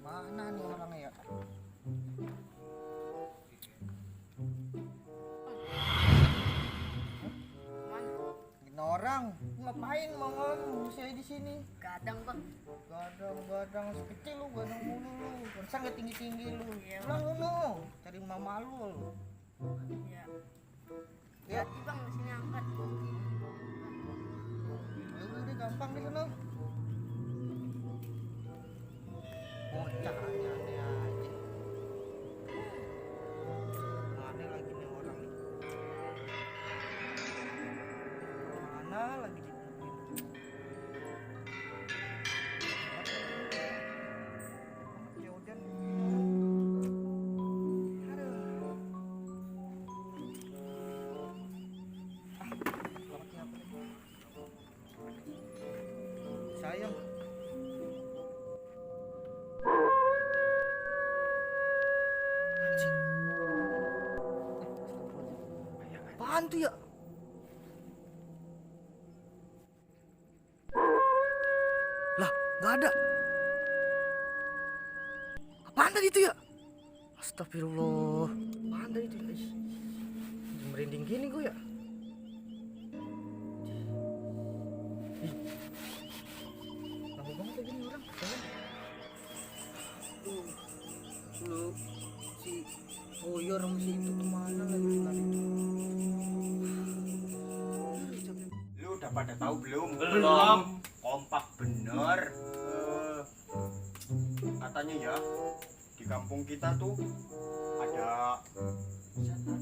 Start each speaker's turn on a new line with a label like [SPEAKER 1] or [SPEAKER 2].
[SPEAKER 1] Mana nih orangnya ya? Ini orang ngapain mau ngomong saya di sini?
[SPEAKER 2] Kadang bang.
[SPEAKER 1] Gadang sekecil lu, gadang mulu lu. Masa nggak tinggi lu?
[SPEAKER 2] Iya,
[SPEAKER 1] Pulang lu, cari mama lu.
[SPEAKER 2] Ya.
[SPEAKER 1] Ya,
[SPEAKER 2] Hati bang di sini angkat.
[SPEAKER 1] udah gampang di sana. Bocah aneh-aneh aja. Mana lagi nih orang nih? Mana lagi ditungguin? Jordan. Aduh. Pakai apa nih? Sayang. Anjing. Apaan tuh ya? Lah, nggak ada. Apaan tadi itu ya? Astagfirullah. Apaan tadi itu ya? Ih, merinding gini gue ya. Ih, lama banget kayak gini orang. Lu si Boyor sama si itu kemana lagi lari?
[SPEAKER 3] Lu udah pada tahu belum?
[SPEAKER 4] Belum.
[SPEAKER 3] Kompak bener. Katanya ya di kampung kita tuh ada setan.